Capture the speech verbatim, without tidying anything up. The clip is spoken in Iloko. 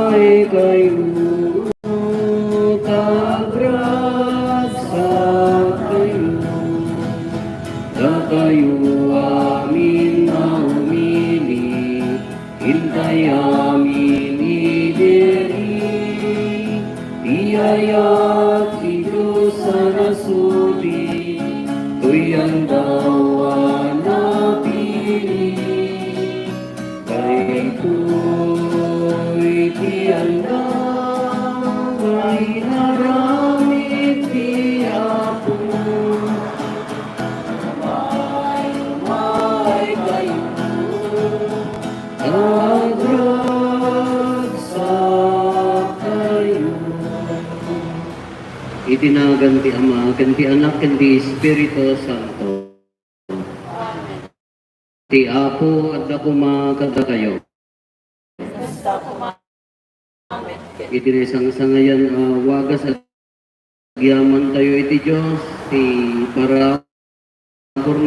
Ay kayo, kagrasakayo, dakayo amin nga umili, intay amin idiri, ti ayat ti Dios a nasudi, toy andawna pili. Daytoy ti andam nga inaramid ti Apo. Maymay kayo, agragsakayo. Iti nagan ti Ama, ken ti Anak, ken ti Espiritu Santo. Ti Apo adda koma kadakayo. Iti naisangsangayan a wagas, agyamantayo iti Dios, ti parabur